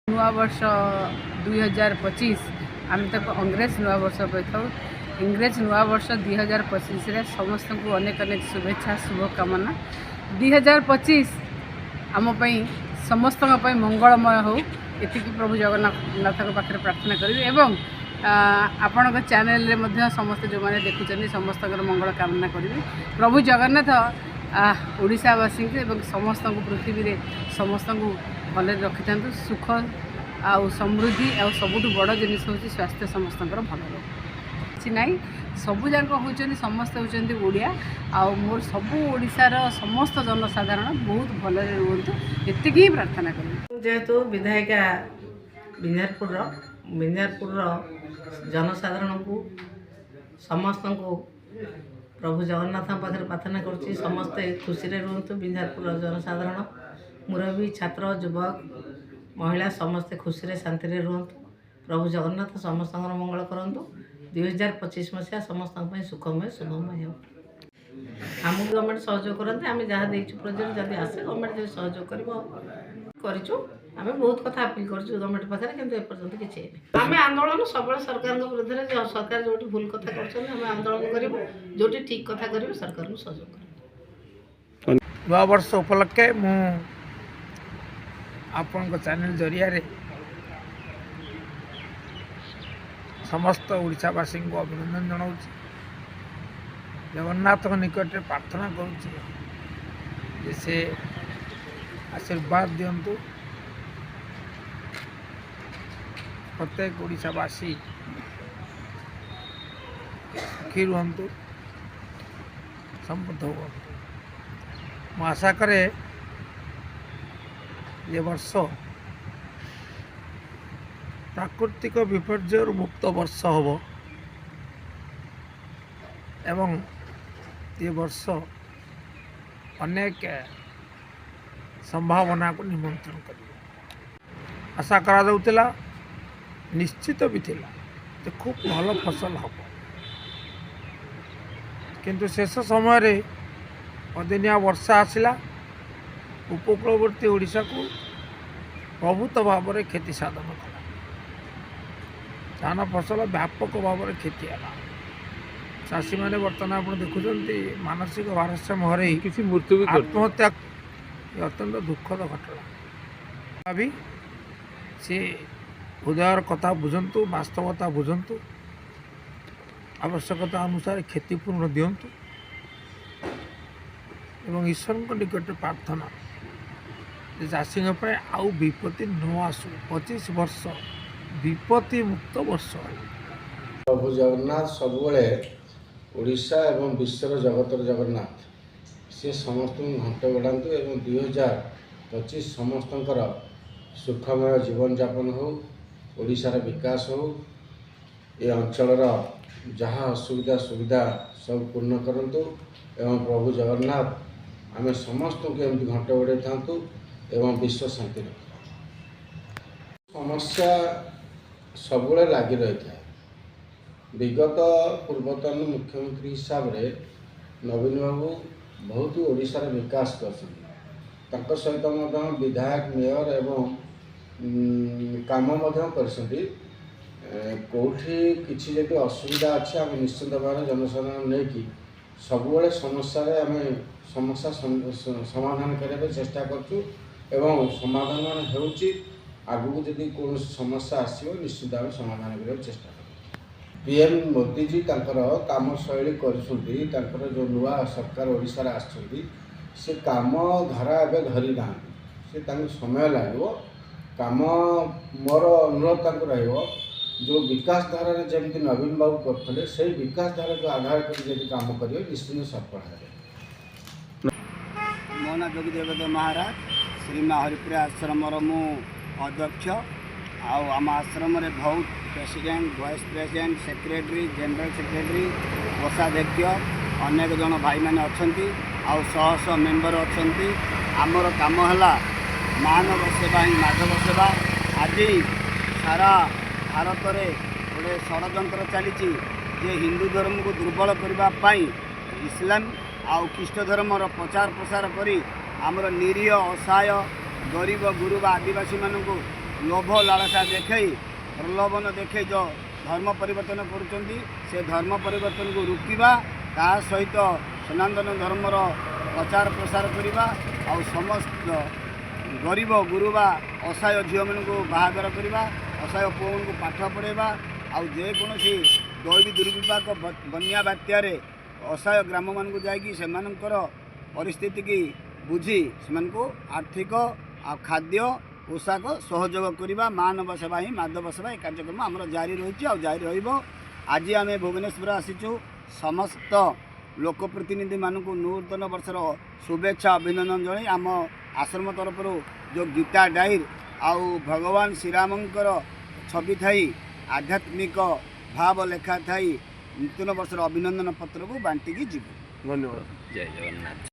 ନୂଆବର୍ଷ 2025, ଆମେ ତାକୁ ଇଂରେଜ ନୂଆବର୍ଷ କହିଥାଉ। ଇଂରେଜ ନୂଆବର୍ଷ 2025ରେ ସମସ୍ତଙ୍କୁ ଅନେକ ଅନେକ ଶୁଭେଚ୍ଛା, ଶୁଭକାମନା। 2025 ଆମ ପାଇଁ, ସମସ୍ତଙ୍କ ପାଇଁ ମଙ୍ଗଳମୟ ହେଉ, ଏତିକି ପ୍ରଭୁ ଜଗନ୍ନାଥଙ୍କ ପାଖରେ ପ୍ରାର୍ଥନା କରିବି ଏବଂ ଆପଣଙ୍କ ଚ୍ୟାନେଲରେ ମଧ୍ୟ ସମସ୍ତେ ଯେଉଁମାନେ ଦେଖୁଛନ୍ତି, ସମସ୍ତଙ୍କର ମଙ୍ଗଳ କାମନା କରିବି। ପ୍ରଭୁ ଜଗନ୍ନାଥ ଓଡ଼ିଶାବାସୀଙ୍କୁ ଏବଂ ସମସ୍ତଙ୍କୁ, ପୃଥିବୀରେ ସମସ୍ତଙ୍କୁ ଭଲରେ ରଖିଥାନ୍ତୁ। ସୁଖ ଆଉ ସମୃଦ୍ଧି ଆଉ ସବୁଠୁ ବଡ଼ ଜିନିଷ ହେଉଛି ସ୍ୱାସ୍ଥ୍ୟ ସମସ୍ତଙ୍କର ଭଲ ରହୁ। କିଛି ନାହିଁ, ସବୁଯାକ ହେଉଛନ୍ତି, ସମସ୍ତେ ହେଉଛନ୍ତି ଓଡ଼ିଆ। ଆଉ ମୋର ସବୁ ଓଡ଼ିଶାର ସମସ୍ତ ଜନସାଧାରଣ ବହୁତ ଭଲରେ ରୁହନ୍ତୁ, ଏତିକି ହିଁ ପ୍ରାର୍ଥନା କରିବି। ଯେହେତୁ ବିଧାୟିକା ବିଞ୍ଝାରପୁରର, ବିଞ୍ଝାରପୁରର ଜନସାଧାରଣଙ୍କୁ ସମସ୍ତଙ୍କୁ ପ୍ରଭୁ ଜଗନ୍ନାଥଙ୍କ ପାଖରେ ପ୍ରାର୍ଥନା କରୁଛି, ସମସ୍ତେ ଖୁସିରେ ରୁହନ୍ତୁ। ବିଞ୍ଝାରପୁରର ଜନସାଧାରଣ, ମୁରବୀ, ଛାତ୍ର, ଯୁବକ, ମହିଳା ସମସ୍ତେ ଖୁସିରେ ଶାନ୍ତିରେ ରୁହନ୍ତୁ। ପ୍ରଭୁ ଜଗନ୍ନାଥ ସମସ୍ତଙ୍କର ମଙ୍ଗଳ କରନ୍ତୁ। 2025 ମସିହା ସମସ୍ତଙ୍କ ପାଇଁ ସୁଖମୟ, ଶୁଭମୟ ହେଉ। ଆମକୁ ଗଭର୍ଣ୍ଣମେଣ୍ଟ ସହଯୋଗ କରନ୍ତି। ଆମେ ଯାହା ଦେଇଛୁ ପ୍ରୋଜେକ୍ଟ, ଯଦି ଆସେ, ଗଭର୍ଣ୍ଣମେଣ୍ଟ ଯଦି ସହଯୋଗ କରିବ। କରିଛୁ, ଆମେ ବହୁତ କଥା ଆପିଲ୍ କରିଛୁ ଗଭର୍ଣ୍ଣମେଣ୍ଟ ପାଖରେ, କିନ୍ତୁ ଏପର୍ଯ୍ୟନ୍ତ କିଛି ହେଇନି। ଆମେ ଆନ୍ଦୋଳନ ସବୁବେଳେ ସରକାରଙ୍କ ବିରୁଦ୍ଧରେ। ସରକାର ଯେଉଁଠି ଭୁଲ କଥା କରୁଛନ୍ତି, ଆମେ ଆନ୍ଦୋଳନ କରିବୁ। ଯେଉଁଠି ଠିକ୍ କଥା କରିବୁ, ସରକାରଙ୍କୁ ସହଯୋଗ କରିବୁ। ନୂଆବର୍ଷ ଉପଲକ୍ଷେ ମୁଁ ଆପଣଙ୍କ ଚ୍ୟାନେଲ ଜରିଆରେ ସମସ୍ତ ଓଡ଼ିଶାବାସୀଙ୍କୁ ଅଭିନନ୍ଦନ ଜଣାଉଛି। ଜଗନ୍ନାଥଙ୍କ ନିକଟରେ ପ୍ରାର୍ଥନା କରୁଛି ଯେ ସେ ଆଶୀର୍ବାଦ ଦିଅନ୍ତୁ, ପ୍ରତ୍ୟେକ ଓଡ଼ିଶାବାସୀ ସୁଖୀ ରୁହନ୍ତୁ, ସମୃଦ୍ଧ ହୁଅନ୍ତୁ। ମୁଁ ଆଶା କରେ ଏ ବର୍ଷ ପ୍ରାକୃତିକ ବିପର୍ଯ୍ୟୟରୁ ମୁକ୍ତ ବର୍ଷ ହେବ ଏବଂ ଏ ବର୍ଷ ଅନେକ ସମ୍ଭାବନାକୁ ନିମନ୍ତ୍ରଣ କରିବ। ଆଶା କରାଯାଉଥିଲା, ନିଶ୍ଚିତ ବି ଥିଲା ଯେ ଖୁବ୍ ଭଲ ଫସଲ ହେବ, କିନ୍ତୁ ଶେଷ ସମୟରେ ଅଦିନିଆ ବର୍ଷା ଆସିଲା, ଉପକୂଳବର୍ତ୍ତୀ ଓଡ଼ିଶାକୁ ପ୍ରଭୂତ ଭାବରେ କ୍ଷତି ସାଧନ କଲା। ଧାନ ଫସଲ ବ୍ୟାପକ ଭାବରେ କ୍ଷତି ହେଲା। ଚାଷୀମାନେ ବର୍ତ୍ତମାନ ଆପଣ ଦେଖୁଛନ୍ତି ମାନସିକ ଭାରସାମ୍ୟ ହରେଇ କିଛି ମୃତ୍ୟୁ ବି ଆତ୍ମହତ୍ୟା। ଅତ୍ୟନ୍ତ ଦୁଃଖଦ ଘଟଣା। ଭାବି ସେ ହୃଦୟର କଥା ବୁଝନ୍ତୁ, ବାସ୍ତବତା ବୁଝନ୍ତୁ, ଆବଶ୍ୟକତା ଅନୁସାରେ କ୍ଷତିପୂରଣ ଦିଅନ୍ତୁ ଏବଂ ଈଶ୍ୱରଙ୍କ ନିକଟରେ ପ୍ରାର୍ଥନା ଯେ ଚାଷୀଙ୍କ ପାଇଁ ଆଉ ବିପତ୍ତି ନ ଆସୁ। 25 ବର୍ଷ ବିପତ୍ତି ମୁକ୍ତ ବର୍ଷ ହେଉ। ପ୍ରଭୁ ଜଗନ୍ନାଥ ସବୁବେଳେ ଓଡ଼ିଶା ଏବଂ ବିଶ୍ୱର ଜଗତର ଜଗନ୍ନାଥ, ସିଏ ସମସ୍ତଙ୍କୁ ଘଣ୍ଟ ଘୋଡ଼ାନ୍ତୁ ଏବଂ 2025 ସମସ୍ତଙ୍କର ସୁଖମୟ ଜୀବନଯାପନ ହେଉ, ଓଡ଼ିଶାର ବିକାଶ ହେଉ, ଏ ଅଞ୍ଚଳର ଯାହା ଅସୁବିଧା ସୁବିଧା ସବୁ ପୂର୍ଣ୍ଣ କରନ୍ତୁ ଏବଂ ପ୍ରଭୁ ଜଗନ୍ନାଥ ଆମେ ସମସ୍ତଙ୍କୁ ଏମିତି ଘଣ୍ଟ ଘୋଡ଼େଇଥାନ୍ତୁ ଏବଂ ବିଶ୍ୱ ଶାନ୍ତି ରଖିଥାନ୍ତୁ। ସମସ୍ୟା ସବୁବେଳେ ଲାଗି ରହିଥାଏ। ବିଗତ ପୂର୍ବତନ ମୁଖ୍ୟମନ୍ତ୍ରୀ ହିସାବରେ ନବୀନ ବାବୁ ବହୁତ ଓଡ଼ିଶାର ବିକାଶ କରିଛନ୍ତି। ତାଙ୍କ ସହିତ ମଧ୍ୟ ବିଧାୟକ, ମେୟର ଏବଂ କାମ ମଧ୍ୟ କରିଛନ୍ତି। କେଉଁଠି କିଛି ଯଦି ଅସୁବିଧା ଅଛି, ଆମେ ନିଶ୍ଚିନ୍ତ ଭାବରେ ଜନସାଧାରଣ ନେଇକି ସବୁବେଳେ ସମସ୍ୟାରେ ଆମେ ସମସ୍ୟା ସମାଧାନ କରିବା ପାଇଁ ଚେଷ୍ଟା କରୁଛୁ ଏବଂ ସମାଧାନ ହେଉଛି। ଆଗକୁ ଯଦି କୌଣସି ସମସ୍ୟା ଆସିବ, ନିଶ୍ଚିତ ଆମେ ସମାଧାନ କରିବାକୁ ଚେଷ୍ଟା କରିବୁ। ପିଏମ୍ ମୋଦିଜୀ ତାଙ୍କର କାମ ଶୈଳୀ କରୁଛନ୍ତି। ତାଙ୍କର ଯେଉଁ ନୂଆ ସରକାର ଓଡ଼ିଶାରେ ଆସିଛନ୍ତି, ସେ କାମ ଧାରା ଏବେ ଧରି ନାହାନ୍ତି। ସେ ତାଙ୍କୁ ସମୟ ଲାଗିବ କାମ। ମୋର ଅନୁରୋଧ ତାଙ୍କୁ ରହିବ, ଯେଉଁ ବିକାଶ ଧାରାରେ ଯେମିତି ନବୀନ ବାବୁ କରୁଥିଲେ, ସେଇ ବିକାଶ ଧାରାକୁ ଆଧାର କରି ଯଦି କାମ କରିବେ, ନିଶ୍ଚିନ୍ତ ସଫଳ ହେବେ। ମୋ ନାଁ ଯୋଗୀ ମହାରାଜ। ଶ୍ରୀମା ହରିପ୍ରିୟା ଆଶ୍ରମର ମୁଁ ଅଧ୍ୟକ୍ଷ। ଆଉ ଆମ ଆଶ୍ରମରେ ବହୁତ president, vice president, secretary, general secretary, କୋଷାଧ୍ୟକ୍ଷ, ଅନେକ ଜଣ ଭାଇମାନେ ଅଛନ୍ତି ଆଉ ଶହ ଶହ ମେମ୍ବର ଅଛନ୍ତି। ଆମର କାମ ହେଲା ମାନବ ସେବା ହିଁ ମାଧବ ସେବା। ଆଜି ସାରା ଭାରତରେ ଗୋଟେ ଷଡ଼ଯନ୍ତ୍ର ଚାଲିଛି ଯେ ହିନ୍ଦୁ ଧର୍ମକୁ ଦୁର୍ବଳ କରିବା ପାଇଁ ଇସଲାମ ଆଉ ଖ୍ରୀଷ୍ଟ ଧର୍ମର ପ୍ରଚାର ପ୍ରସାର କରି ଆମର ନିରୀହ, ଅସହାୟ, ଗରିବ ଗୁରୁବା, ଆଦିବାସୀମାନଙ୍କୁ ଲୋଭ ଲାଳସା ଦେଖେଇ, ପ୍ରଲୋଭନ ଦେଖେଇ ଯେଉଁ ଧର୍ମ ପରିବର୍ତ୍ତନ କରୁଛନ୍ତି, ସେ ଧର୍ମ ପରିବର୍ତ୍ତନକୁ ରୋକିବା, ତା ସହିତ ସନାତନ ଧର୍ମର ପ୍ରଚାର ପ୍ରସାର କରିବା ଆଉ ସମସ୍ତ ଗରିବ ଗୁରୁବା, ଅସହାୟ ଝିଅମାନଙ୍କୁ ବାହାଘର କରିବା, ଅସହାୟ ପୁଅମାନଙ୍କୁ ପାଠ ପଢ଼ାଇବା ଆଉ ଯେକୌଣସି ଦୈବୀ ଦୁର୍ବିପାକ, ବନ୍ୟା ବାତ୍ୟାରେ ଅସହାୟ ଗ୍ରାମମାନଙ୍କୁ ଯାଇକି ସେମାନଙ୍କର ପରିସ୍ଥିତିକି ବୁଝି ସେମାନଙ୍କୁ ଆର୍ଥିକ ଆଉ ଖାଦ୍ୟ ପୋଷାକ ସହଯୋଗ କରିବା। ମାନବ ସେବା ହିଁ ମାଧବ ସେବା। ଏ କାର୍ଯ୍ୟକ୍ରମ ଆମର ଜାରି ରହିଛି ଆଉ ଜାରି ରହିବ। ଆଜି ଆମେ ଭୁବନେଶ୍ୱର ଆସିଛୁ। ସମସ୍ତ ଲୋକପ୍ରତିନିଧିମାନଙ୍କୁ ନୂତନ ବର୍ଷର ଶୁଭେଚ୍ଛା ଅଭିନନ୍ଦନ ଜଣାଇ ଆମ ଆଶ୍ରମ ତରଫରୁ ଯେଉଁ ଗୀତା ଡାଇର ଆଉ ଭଗବାନ ଶ୍ରୀରାମଙ୍କର ଛବି ଥାଇ, ଆଧ୍ୟାତ୍ମିକ ଭାବ ଲେଖା ଥାଇ ନୂତନ ବର୍ଷର ଅଭିନନ୍ଦନ ପତ୍ରକୁ ବାଣ୍ଟିକି ଯିବୁ। ଧନ୍ୟବାଦ। ଜୟ ଜଗନ୍ନାଥ।